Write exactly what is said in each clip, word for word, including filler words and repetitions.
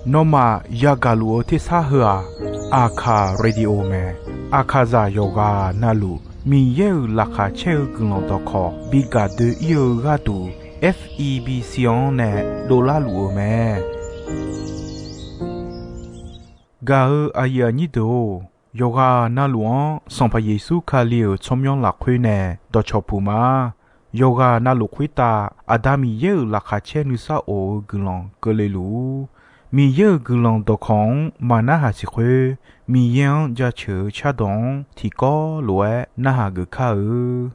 Nawmaf yagaq luf-eu tersar heu-aq, Aqkaq Radio mae. Aqkaqzaq yawqghaq navluf Miqyaer-euq laqkhaq caer-eu guiqlanq dawqkawq bi gaq doe-ir-eu gharduq, F E B C-anr nae dovlar luf-eu mae. Gaq-eu aqyuif aqnyir deuq-or, yawqghaq navluf-anr Sanqpaq Yeqsur Kali-euq tsawrmyanr lafkhoer nae dawqcawq puq ma. Yawqghaq navluf khoertav Aqda Miqyaer-euq laqkhaq caer nuisar of-eu guiqlanq keuvle luf-ur. Miqyaer-euq guiqlanq dawqkawq-anr maq narhaq siq khoer, Miqyaer-anr jaceuq-eu cardawq-anr tiqkawv lof-aer narhaq geuf kar-eu.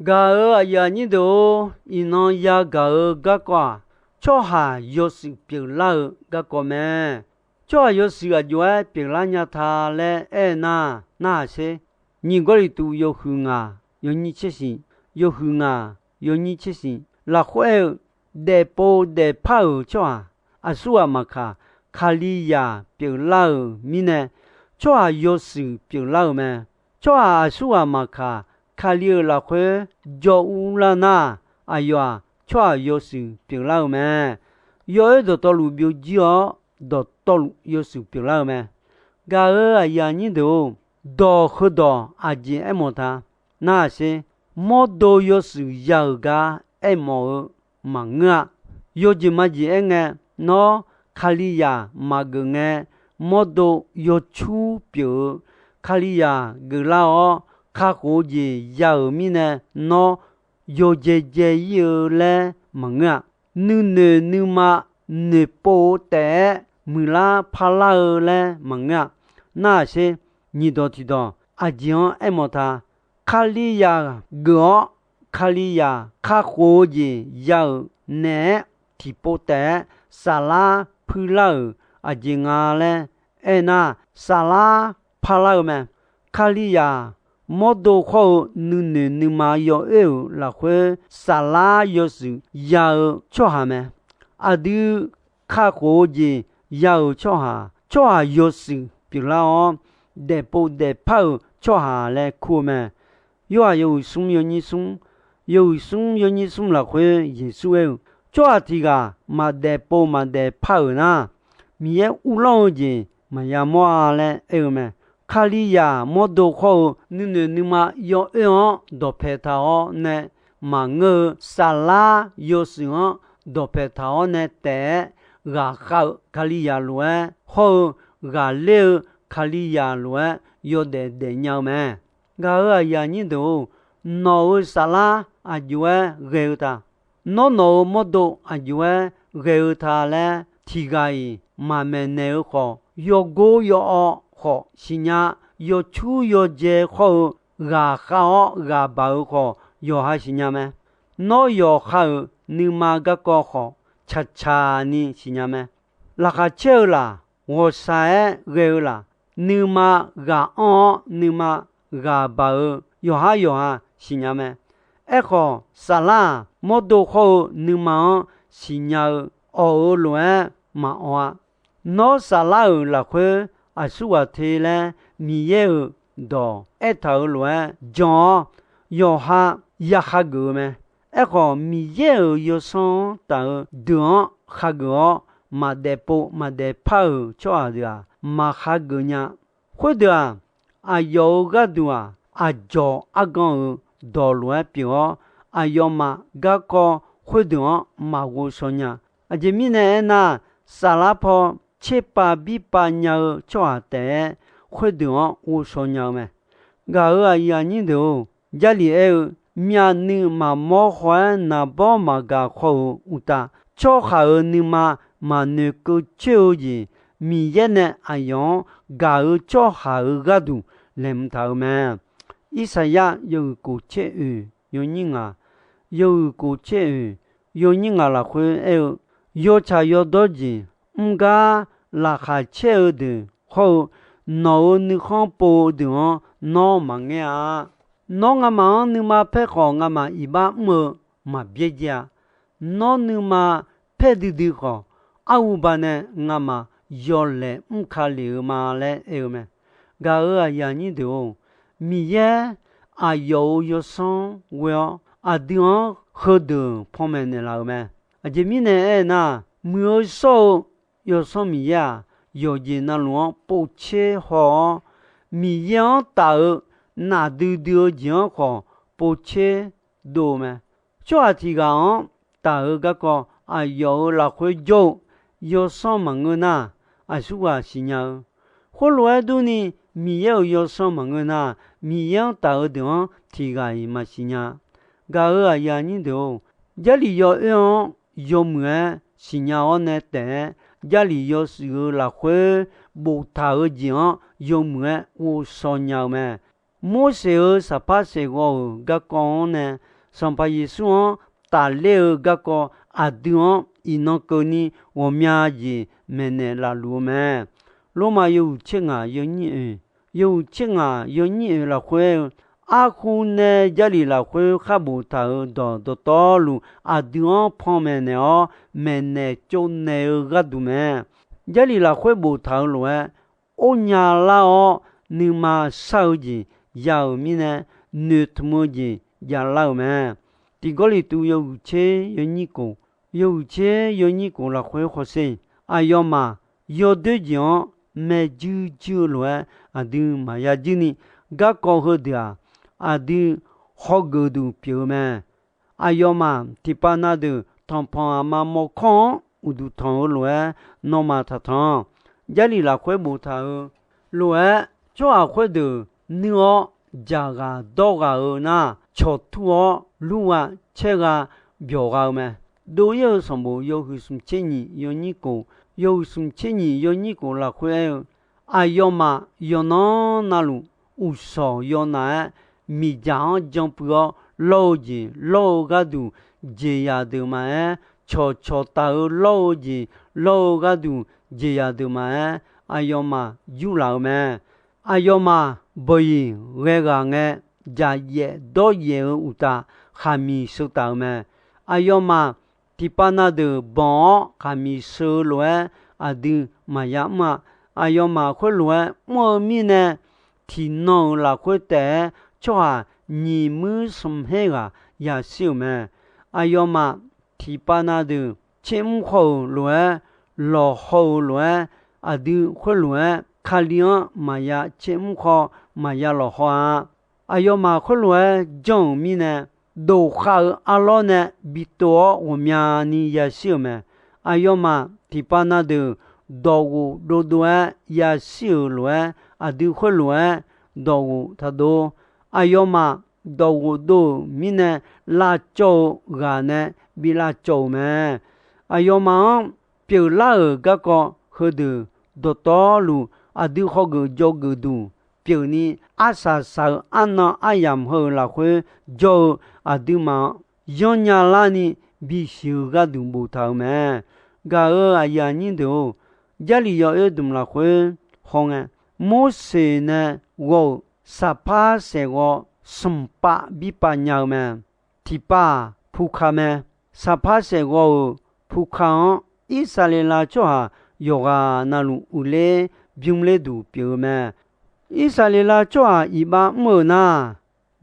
Gaq-euq aqyuif aqnyir deuq-or, iqnan yagaq-eu garkawv-aq, tsawrhaq yawshuif pyeuflar-eu garkawv mae. Tsawrhaq yawshuif aqjox-aer pyeuflar nya ta laer aer-eu nar, narhaq sher. Nyiq Gawrliqtu yawhuiq ngaq yawnyir tser shiq, yawhuiq ngaq yawnyir tser shiq lafkhoer aer-eu, daefpov daefpar-euq tsawrhaq aqsurghaq maqkaq, Kalizaq pyeuflar-euq mirnae, tsawrhaq yawshuif pyeuflar-euq mae. Tsawrhaq aqsurghaq maqkaq, Kali-euq lafkhoer jawr urlar nar, aqyawf-aq tsawrhaq yawshuif pyeuflar-eu mae. Yawoer dawqtawvluf byovjir-awr, dawqtawvluf yawshuif pyeuflar-eu mae. Gaq-euq aqyuif aqnyir deuq-or, dawq heudawq aqjeq aermawf ta. Nar-aq sher, mawrdo yawshuif ya-euq gar aermawf-eu maqngeur-a. Yawjeq majeq aerngae, nawr Kalizaq maqgeuf ngae, mawrdo yawcur pyeuf-eu Kalizaq geuflar-awr, kakhof-eu jeq ya-euq mirnae, nawr yawjae jae ir-eu laer maqngeur-a. Nuinoeq nuima noeqpov-eu taef-aer muiqlar parlar-eu laer maqngeur-a. Nar-aq sher, nyiqdawq tiqdawq aqjeq-anr aermawf ta. Kalizaq geuf-awr, Kalizaq kakhof-eu jeq ya-euq naeq-aer tiqpov taef-aer saflar puirlar-euq aqjeq nga laer aernar, saflar parlar-eu mae. Kalizaq mawrdo khawr-eu nuinoeq nuima yawoer-euq lafkhoer saflar yawshuif ya-eu tsawrhaq mae. Aqdui kakhof-eu jeq ya-euq tsawrhaq, tsawrhaq yawshuif pyeuflar-awr, daefpov daefpar-euq tsawrhaq laer kur-eu mae. Yorhaq yawhuiq smr yawnyir smr, yawhuiq smr yawnyir smr lafkhoer Yeqsur aer-eu, tsawrhaq tiq ghaq maqdaefpov maqdaefpar-euq nar, Miqyaer uvlanr-eu jeq maqya mawr-a laer aer-eu mae. Kalizaq mawrdo khawr-eu nuinoeq nuima yawoer-anr dawqpae taq-awr nae maqngeur-eu, saflar yawshuif-anr dawqpae taq-awr nae taef-aer ghaqkhav-eu Kalizaq lof-aer hawr-eu, ghaqler-eu Kalizaq lof-aer yawdaef daefnya-eu mae. Gaq-euq aqyuif aqnyir deuq-or, nawq-euq saflar aqjox-aer ghae-eu ta. Nawr nawq-euq mawrdo aqjox-aer ghae-eu ta laer tiq ghaq-iq maqmaeqnaeq-eu khawf, yawgor yawawv khawf siqnya, yawcur yawjae khawr-eu ghaqkhav-awr ghaqbaq-eu khawf yawqha siqnya mae. Nawr yawqha-euq nuima garkawv khawf, caqcaq ni siqnya mae. Laqkhaq caer-eu laq, ghawqshaq-aer ghae-eu laq, nuima ghaq anr-awr nuima ghaqbaq-eu yawqhar yawqha siqnya mae. Aerkhawf, saflar-aq, mawrdo khawr-eu nuima-anr siqnya-eu, awq-euq lof-aer maqawq-a. Nawr saflar-euq lafkhoer aqsurghaq te laer Miqyaer-euq dawq aertaq-euq lof-aer jan-awr, yawqha ya hageuf-eu mae. Aerkhawf, Miqyaer-euq Yawsanr-anr taf-eu deuq-anr hageuf-awr, maqdaefpov maqdaefpar-euq tsawrhaq deuq-aq, maq hageuf nya. Khoerdeuq-aq, aqyawf-euq gharduq-aq, aqdzawq argan-euq dawq lof-aer pyeuf-awr, aqyawfmaf garkawv khoerdeuq-anr maqghov shaw nya. Aqjeq mirnae aernar, saflar paw tserpav birpav nya-eu tsawrhaq taef-aer khoerdeuq-anr ghovshaw nya-eu mae. Gaq-euq aqyuif aqnyir deuq-or, Jarlif aer-eu, myavnuiv maqmawr haw-aer naqbawr maqgaq haw-euq uqtaf, tsawrhaq-euq nuima maqnoeqkeuv coer-eu jeq, Miqyaer nae aqyawf-anr gaq-euq tsawrhaq-euq gharduq laeqhmq taq-euq mae. Irsaqyar yawhuiq kof caer oeq yawnyir ngaq, yawhuiq kof caer oeq yawnyir ngaq lafkhoer aer-eu, yawtsaq yawdawr jeq mr gar laqkhaq caer-eu deuq hawr-eu, nawq-euq nuikhanr pov-eu deuq-anr nawr maqngaer-a. Nawr ngamaf-anr nuima paer khawf, ngamaf iqbax mr-eu maqbyaer jaer-a. Nawr nuima paer duidui khawf, arhuba nae ngamaf yawlaeq mr ka lef-eu ma laer aer-eu mae. Gaq-euq aqyuif aqnyir deuq-or, Miqyaer aqyawf-euq Yawsanr ghoe-awr, aqdui-anr heudeuq panmaeq naeqlaf-euq mae. Aqjeq mirnae aernar, muiq-eu shawr-eu Yawsanr Miqyaer-aq, yawqjeq navluf-anr povtser haw-awr, Miqyaer-anr taf-eu nafdui dui-eu jeq-anr khawf povtser dov-eu mae. Tsawrhaq tiq ghaq-anr taf-eu garkawv aqyawf-euq lafkhoer jawr-eu Yawsanr maqngeur nar, aqsurghaq siqnya-eu. Khoerlof-aer durni, Miqyaer-euq Yawsanr maqngeur nar, Miqyaer-anr taf-eu deuq-anr tiq ghaq-iq maqsiq nya. Gaq-euq aqyuif aqnyir deuq-or, Jarlif yawoer-anr yawmuiq-aer siqnya-awr nae taef-aer, Jarlif yawshuif-eu lafkhoer boftaq-eu jeq-anr yawmuiq-aer ghovshaw nya-eu mae. Morseq-euq saqpar saeqghawv-euq garkawv-anr nae, Sanqpaq Yeqsur-anr tafler-eu garkawv aqdui-anr iqnan keuvni ghawqmya jeq maeqnaeq laf luf-eu mae. Lormav yawhuiq tser ngaq yawnyir oeq, yawhuiq tser ngaq yawnyir oeq lafkhoer-eu, arhu nae Jarlif lafkhoer khar boftaq-euq dawq dawqtawvluf aqdui-anr panmaeq naeq-awr maeqnaeq tsovnaeq-eu gharduq mae. Jarlif lafkhoer boftaq-eu lof-aer, or nya lar-awr nuima shar-eu jeq ya-euq mirnae, noeqtmq-eu jeq javlar-euq mae. Tiq Gawrliqtu yawhuiq tser yawnyir kof, yawhuiq tser yawnyir kof lafkhoer hawsher, aqyawfmaf yawdoer jeq-anr maeq juir juir-eu lof-aer aqdui maqya juir ni, garkawv heudeuq-aq, aqdui hawgeuf duq pyeuf-eu mae. Aqyawfmaf tiqpav na deuq tanqpanq aqma mawrkawr-anr uqduq tanq-eu lof-aer nawmaf taqtanq. Jarlif lafkhoer boftaq-eu lof-aer, tsawrhaq khoerdeuq nuir-awr jaqghaq dawrghaq-eu nar, cawqtur-awr lurgha caergha byawqgha-eu mae. Dov-ir-eu sanqbof yawhuiq smq tser nyiq yawnyir khof, yawhuiq smq tser nyiq yawnyir khof lafkhoer aer-eu, aqyawfmaf yawqnan navluf uqshawq yawnav-aer, miqdzaq-anr janpuiv-awr lawr-eu jeq lawr-eu gharduq jeqzaq deuq maqaer, cawqcawq taf-eu lawr-eu jeq lawr-eu gharduq jeqzaq deuq maqaer, aqyawfmaf yurlaf-eu mae. Aqyawfmaf bawq-iq ghae ghaq ngae, jaqyaef dawryaef-eu uqtaf, khaqmiq sheu taf-eu mae. Aqyawfmaf tiqpav na deuq banq-awr khaqmiq sheu-eu lof-aer aqdui maqya mr-a. Aqyawfmaf khoerlof-aer mr-eu mirnae, tiqnan-euq lafkhoer taef-aer tsawrhaq nyiq muir smq her ghaq yashir-euq mae. Aqyawfmaf tiqpav na deuq tser mr khawr-euq lof-aer, lawqhaw-euq lof-aer, aqdui khoerlof-aer Kali-anr maqya tser mr khawr, maqya lawqhaw-a. Aqyawfmaf khoerlof-aer janr-euq mirnae, dof khav-eu arlawr nae bi tov-awr ghawqmyani yashir-euq mae. Aqyawfmaf tiqpav na deuq dawqghof dovdov-aer yashir-euq lof-aer, aqdui khoerlof-aer dawqghof taqdov. Aqyawfmaf dawqghof dov-euq mirnae, lavcawv-eu ghaq nae bi lavcawv-euq mae. Aqyawfmaf-anr pyeuflar-euq garkawv heudeuq dawqtawvluf, aqdui hawgeuf dzawgeuf duq pyeufni, arsaq saq-eu arnan aryamq heu-euq lafkhoer jawr-eu aqduimaf-anr yanrnya larni bisiq-eu gharduq boftaq-euq mae. Gaq-euq aqyuif aqnyir deuq-or, Jarlif yawoer dmq lafkhoer hawngae, Morseq nae ghawr-euq saqpar saeqghawv smq pav birpav nya-eu mae. Tiqpav-aq, puka mae. Saqpar saeqghawv-euq puka-anr Irsaqleqlav tsawrhaq yawqghaq navluf uiqler bymr ler duq pyeuf-eu mae. Irsaqleqlav tsawrhaq iqbax mr-euq nar,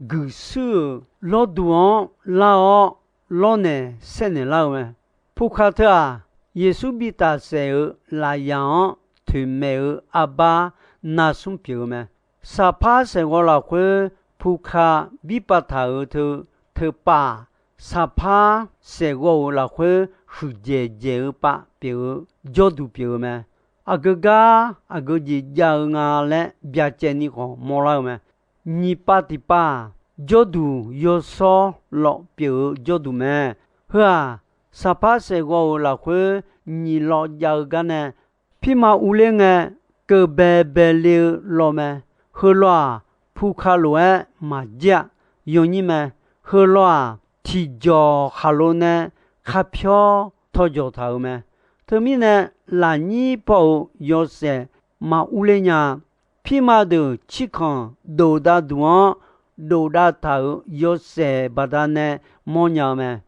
guiqshuir-euq lawrduq-anr lar-awr, lawrnaeq saernaeq lar-eu mae. Puka teu-aq, Yeqsur bitaf saef-euq lafyaq-anr toeqmaeq-eu arbar narsmr pyeuf-eu mae. Saqpar saeqghawv lafkhoer puka birpav taq-euq teu, teupav-aq, saqpar saeqghawv-euq lafkhoer huiqdzaeq dzaeq-eu pav pyeuf-eu jawrduq pyeuf-eu mae. Aqgeu gar aqgeu jeq jav-eu nga laer byacaevni khawf mawrlar-eu mae. Nyiq pav tiq pav-aq, jawrduq yawshawr lawf pyeuf-eu jawrduq mae. Heu-aq, saqpar saeqghawv-euq lafkhoer nyiq lawv jav-eu gar nae, pirma urler ngae, keuv baebae le-eu lawv mae. Heu lawv-aq, puka lof-aer maqjir-a. Yawnyir mae. Heu lawv-aq, tiqjawq khaqlo nae khar pyawr tawjawq taq-euq mae. Teumirnae, lafnyir paw-euq yawshaef maqurler nya-a. Pirma deuq cirkanq dofdav duq-anr dofdav taq-euq yawshaef baqdanae mawrnya-eu mae.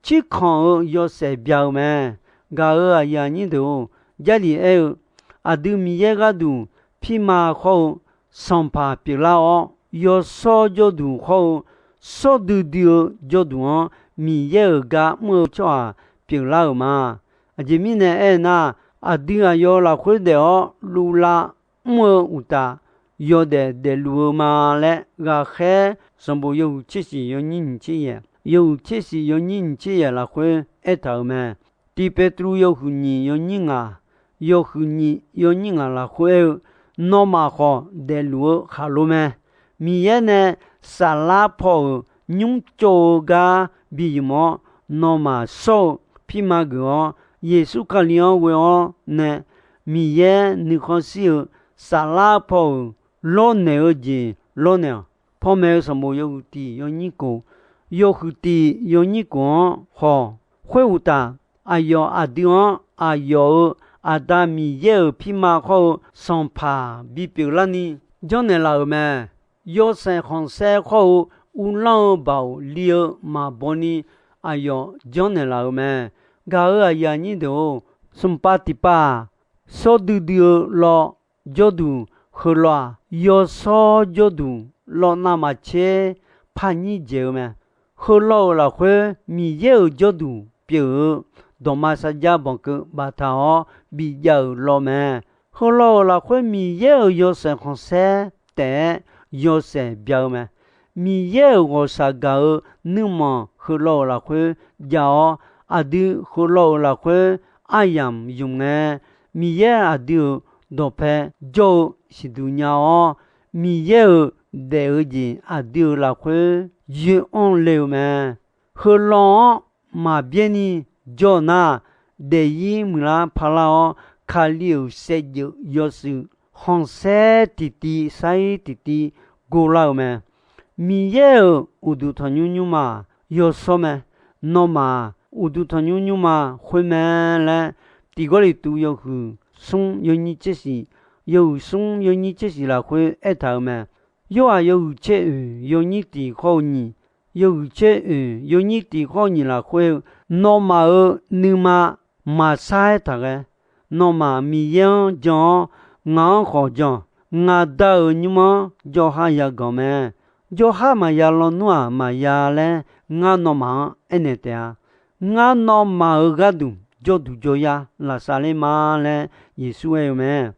Cirkanq-euq yawshaef bya-eu mae. Gaq-euq aqyuif aqnyir deuq-or, Jarlif aer-eu, aqdui Miqyaer gharduq pirma khawr-eu sanqpaq pyeuflar-awr, yawshawr jawrduq khawr-eu shawr duidui-eu jawrduq-anr Miqyaer-euq gar mr-eu tsawrhaq pyeuflar-euq ma. Aqjeq mirnae aernar, aqdui aqyawf lafkhoer daef-awr luvlav mr-eu uqtaf, yawdaef daefluf-eu ma laer ghaqkhaer sanqbof yawhuiq tser shiq yawnyir nyiq tser yaeq, yawhuiq tser shiq yawnyir nyiq tser yaeq lafkhoer aertaq-euq mae. Tiq Petruv yawhuiq nyiq yawnyir ngaq, yawhuiq nyiq yawnyir ngaq lafkhoer aer-eu, nawmaf khawf daefluf-eu khaqlo mae. Miqyaer nae saflar paw-euq nymr tsov-eu gar bi ymq-awr, nawmaf shawr-eu pirma geuf-awr, Yeqsur Kali-anr ghoe-awr nae, Miqyaer nuikhanr shir-eu saflar paw-euq lawrnaeq-eu jeq lawrnaeq-awq. Panmaeq-eu sanqbof yawhuiq tiq yawnyir kof, yawhuiq tiq yawnyir kof-anr haw. Khoeruqtaf, aqyawf aqdui-anr aqyawf-euq Aqda Miqyaer-euq pirma khawr-eu sanqpaq bipyeuf larni janrnaeq laf-euq mae. Yawshaef khanqsaer khawr-eu uvlanr-eu baoq li-eu maqbaw ni aqyawf janrnaeq laf-euq mae. Gaq-euq aqyuif aqnyir deuq-or, smqpav tiqpav-aq, shawr duidui-eu lawv jawrduq, heu lawv-aq, yawshawr jawrduq lawv navmaqtser parnyir dzaeq-eu mae. Heu lawv-euq lafkhoer Miqyaer-euq jawrduq pyeuf-eu dawqma sarjax banqkeuv baftaq-awr bijav-euq lawv mae. Heulof-euq lafkhoer Miqyaer-euq yawshaef khanqsaer taef-aer yawshaef bya-eu mae. Miqyaer-euq ghawqshaq gaq-eu nuirmanq heulof-euq lafkhoer jav-awr, aqdui heulof-euq lafkhoer aryamq ymq ngae, Miqyaer aqdui-euq dawqpae jawr-eu siqduq nya-awr, Miqyaer-euq daef-eu jeq aqdui-euq lafkhoer yoeranr le-eu mae. Heulof-anr maqbyaer ni jawr-eu nar, daefzir muiqlar parlar-awr, Kali-euq saevdzeuf yawshuif khanqsaer tiqtiv sair tiqtiv govlar-eu mae. Miqyaer-euq uqduq tanqnymr nymrma yawshawr mae. Nawmaf-aq, uqduq tanqnymr nymrma khoer mae laer, Tiq Gawrliqtu yawhuiq smr yawnyir tser shif, yawhuiq smr yawnyir tser shif lafkhoer aertaq-euq mae. Yorhaq yawhuiq tser oeq yawnyir tiq khawr-eu nyiq, yawhuiq tser oeq yawnyir tiq khawr-eu nyiq lafkhoer-eu, nawmaf-euq nuima maqsar-aer taq ghae. Nawmaf Miqyaer-anr jan-awr, ngaq-anr khawf jan. Ngaq Da-euq nymr-anr jawrhar yaganq mae. Jawrhar maqya lawnmr-aq maqya laer, ngar nawmaf-anr aernaeq taef-a. Ngar nawmaf-euq gharduq jawrduq jawryar lafsavler ma laer Yeqsur aer-eu mae.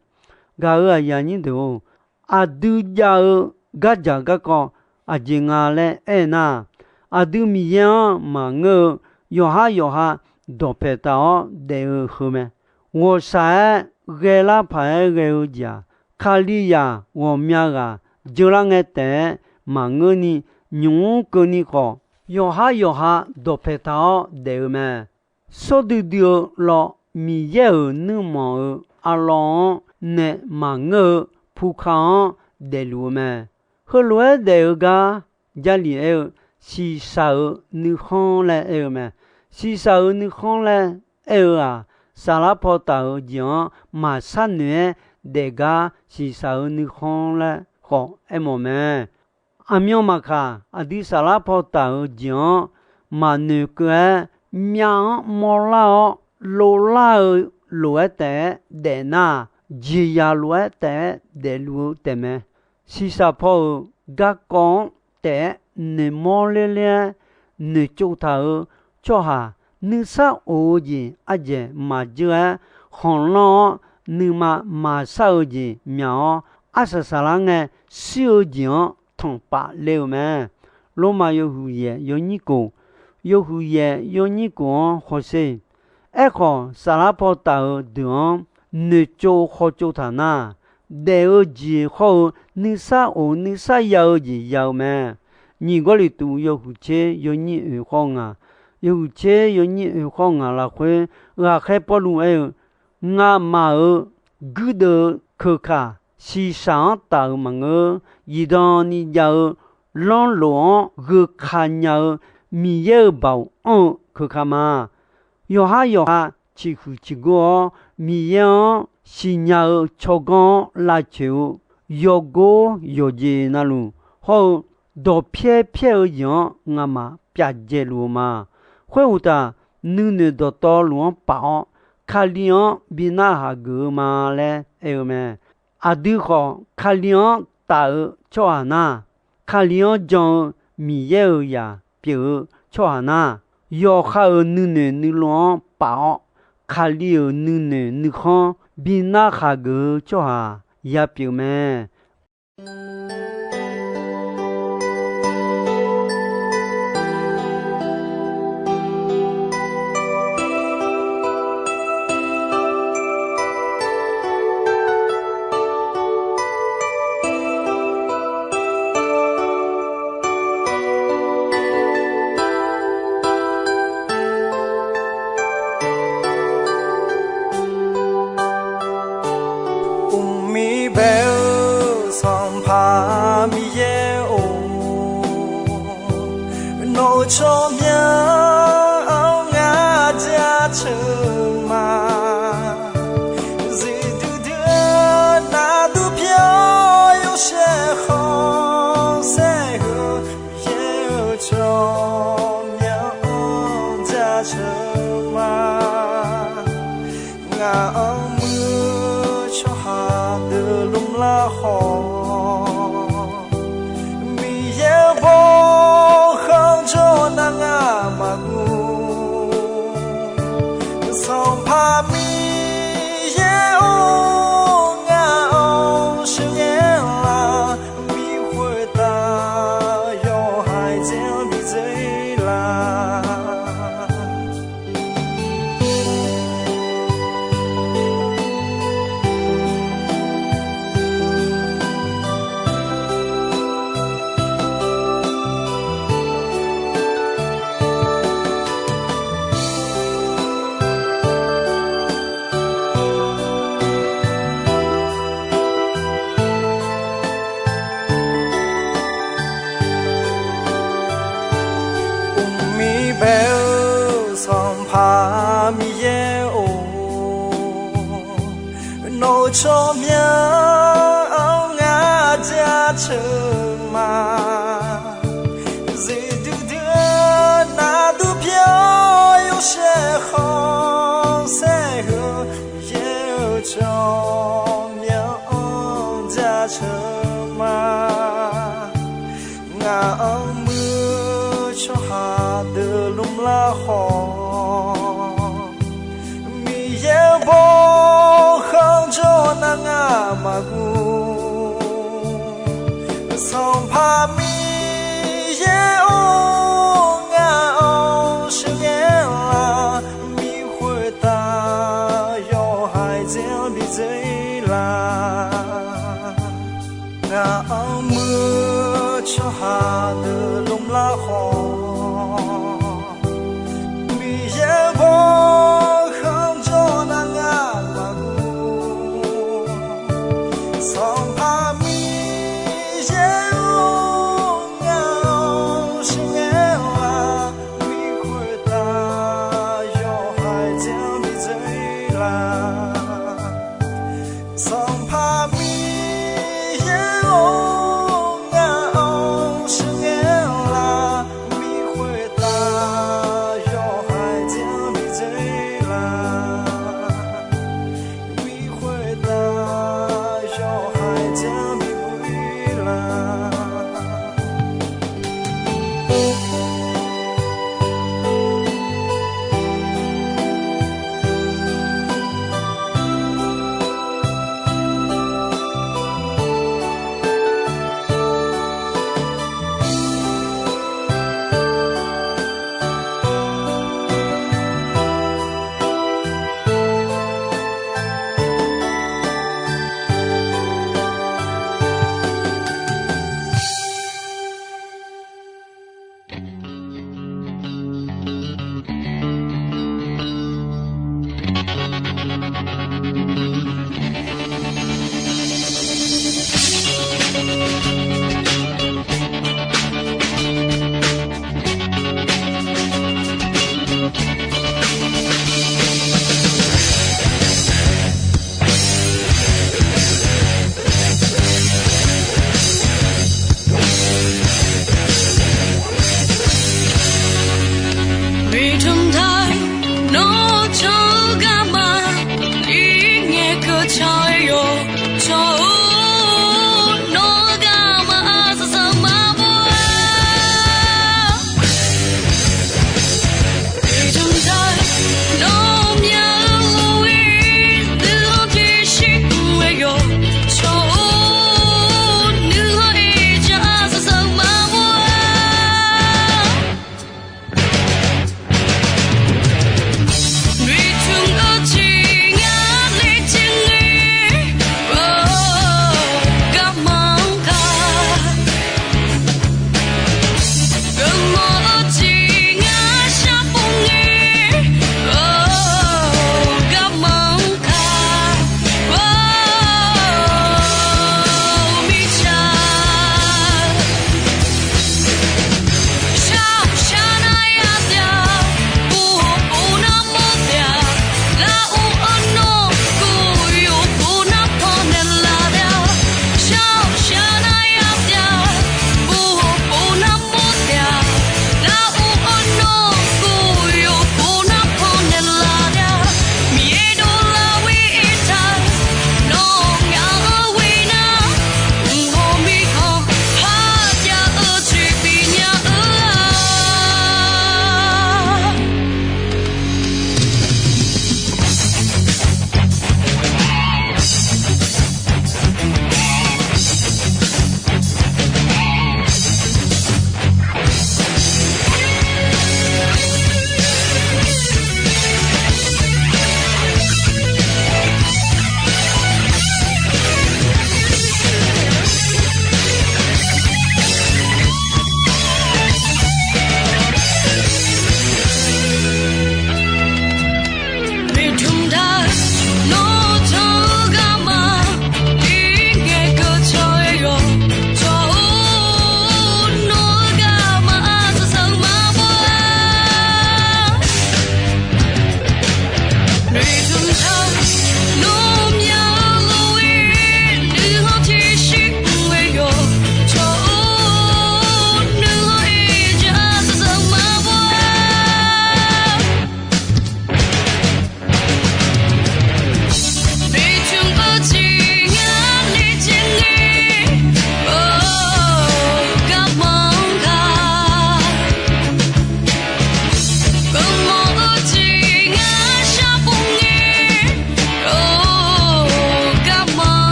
Gaq-euq aqyuif aqnyir deuq-or, aqdui jav-eu gardzaq garkawv aqjeq nga laer aer nar, aqdui Miqyaer-anr maqngeur-eu yawqhar yawqha dawqpaeq taq-awr daef-eu heu mae. Ghawqshaq-aer ghaelar paq-aer ghae-eu jeq-aq, Kalizaq ghawqmya ghaq jeular ngae taef-aer maqngeurni, nymq mr keuvni khawf, yawqhar yawqha dawqpaeq taq-awr daef-eu mae. Shawr duidui-eu lawv Miqyaer-euq nuirmanq-euq arlawv-anr nae maqngeur-eu puka-anr daefluf-eu mae. Heulof-aer daef-eu gar Jarlif aer-eu, shiqshaq-euq nuikhanr laer aer-eu mae. Shiqshaq-euq nuikhanr laer aer-eu-aq, saflar paw taf-euq jeq-anr maqshar noeq-aer daef gar shiqshaq-euq nuikhanr laer khawf aermawf mae. Aqmyan maqkaq, aqdui saflar paw taf-euq jeq-anr maqnoeq keuv-aer, myav-anr mawrlar-awr, lovlar-eu lof-aer taef-aer daef nar-aq, jeqzaq lof-aer taef-aer daefluf-eu taefmae. Shiqshaq paw-euq garkawv-anr taef-aer noeqmawr ler ler-aer noeqtsov taq-euq tsawrhaq, nuisar of-eu jeq ardzaeq maqjeur-aer khanqlanr-awr, nuima maqshar-eu jeq myaq-awr, arsaq saqlar ngae shir-eu jeq-anr tanqpaf le-euq mae. Lormav yawhuiq yaeq yawnyir kof, yawhuiq yaeq yawnyir kof-anr hawsher. Aerkhawf, saflar paw taf-euq deuq-anr noeqtsov hawtsov taq nar, daef-eu jeq hawr-eu nuisar of nuisar ya-eu jeq ya-eu mae. Nyiq Gawrliqtu yawhuiq tser yawnyir oeq khawr ngaq, yawhuiq tser yawnyir oeq khawr ngaq lafkhoer, ghaqkhaer Pawrluv aer-eu, ngamaf-euq guirdeuv-eu keuka, shiqshaq-anr taf-euq maqngeur, zifdan ni jav-eu lanrlof-anr gheu ka nya-eu Miqyaer-euq baoq anr-eu keuka ma. Yawqhar yawqha ciqhuiq ciqgor-awr, Miqyaer-anr siqnya-eu tsawrganr-anr lavcoeq-eu yawgor yawqjeq navluf hawr-eu dawqpyaer pyaer-eu jeq-anr ngamaf pyav dzaeq luf-eu ma. Khoeruqtaf, nuinoeq dawqtawvluf-anr paf-awr, Kali-anr bi narhaq geuf-eu ma laer aer-eu mae. Aqdui khawf, Kali-anr taf-eu tsawrhaq nar, Kali-anr jan-eu Miqyaer-euq zaq pyeuf-eu tsawrhaq nar, yawqha-euq nuinoeq nuilov-anr paf-awr, Kali-euq nuinoeq nuikhanr bi narhaq geuf-eu tsawrhaq ya pyeuf mae. Uqmir bae-eu Sanqpaq Miqyaer-or, nawq-euq tsawrmyanr-anr ngar jaceuq ma. Zuiqdui dui-eu nardur pyar-awr yawshaef khanqsaer-eu, Miqyaer-euq tsawrmyanr-anr jaceuq ma. Ngaq-anr muiq-eu tsawrhaq deuq lmrlar khawf, Miqyaer-eu bawkhanr jawr nar ngamaf guv. Sanqpaq Miqyaer-or, tsawrmyanr-anr ngar jaceuq ma. Zifdui dui-eu nardur pyeuf-awr yawshaef khanqsaer heu, yaer-eu tsawrmyanr-anr jaceuq ma. Ngaq-anr muir tsawrhaq deuq lmr lar khawf, Miqyaer-eu bawkhanr jawr nar ngar maqguv. Sanqpaq Miqyaer-or, ngaq-anr sheuqghae-eu la, mi khoertav yawhaiq dzer-anr bi dzer-ir la. Ngaq-anr muir-eu tsawrhaq deuq lmr lar khawf, Miqyaer-eu bawkhanr jawr nar ngar maqguv. Sanqpaq Miqyaer-or, ngaq-anr sheuqghae-eu la, mi khoertav yawhaiq dzer-anr bi dzer-ir la. Sanqpaq Miqyaer-or, ngaq-anr sheuqghae-eu la, mi khoertav yawhaiq dzer-anr bi dzer-ir la. Mi khoertav yawhaiq dzer-anr bi buq-ir la.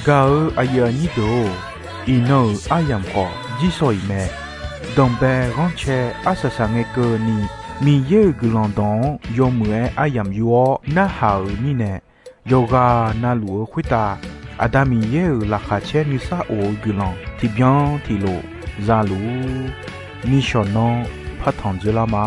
Gaq-eu aqyuif aqnyir deuq-or, iqnan-euq aryamq khawf jirsawq iq mae. Danqbae ghanrcae arsaq saq ngae keuvni, Miqyaer-euq guiqlanq dawq-anr yawmuiq-aer aryamq yur-awr narhaq-euq mirnae, yawqghaq navluf-eu khoertav Aqda Miqyaer-euq laqkhaq caer nuisar of-eu guiqlanq tiqbyan tiqlof za luf-ur. Nishawq nanr partanq dzoerlar ma.